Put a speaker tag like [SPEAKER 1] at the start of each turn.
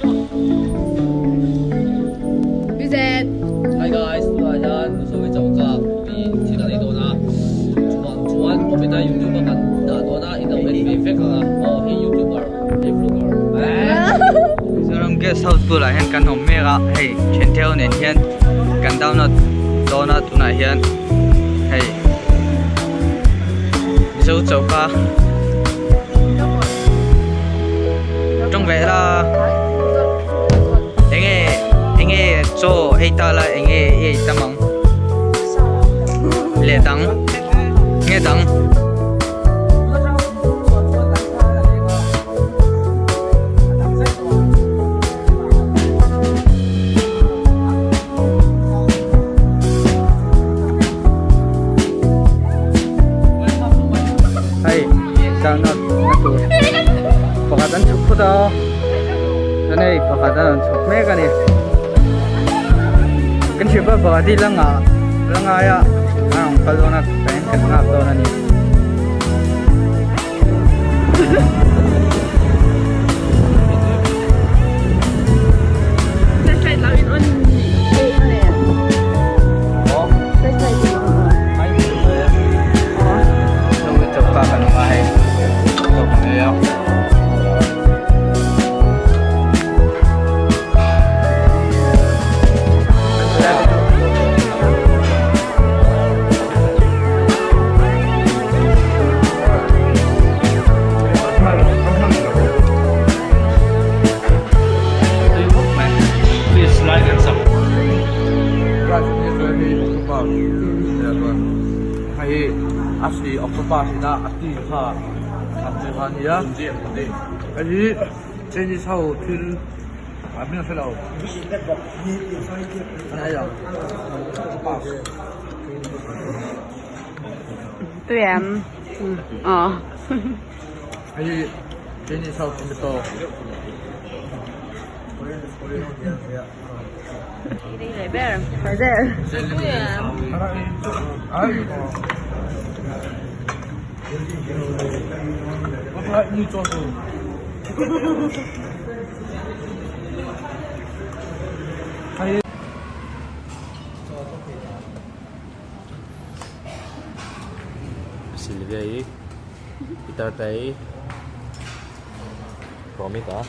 [SPEAKER 1] Hi guys, tunah hian Mizoram choka mi thil kan ei dawn a, chuvang chuan comment a youtube a kan dah dawn a in lo en ve vek ang a, aw hei youtuber, hei vlogger.
[SPEAKER 2] Mizoram guest house bulah hian kan awm mek a, hei thian theu nen hian kan download dawn a tunah hian hei Mizo choka tawng ve la enge enge chaw ei ta la enge i ei tam ang leh dang nge dang. Hei download na tur pakhat an chhuk phut a chuan hei pakhat an rawn chhuk mek a ni kan hriat pawh pakhat hi la ngah la ngai a a rawn kal dawn a kan nghak dawn a ni.
[SPEAKER 3] Chinese ho thil a hming a hre lo an ei ang
[SPEAKER 4] Tui em? Aw.
[SPEAKER 3] Hei Chinese ho tomato.
[SPEAKER 1] Sylvia i Peter te i Promit a.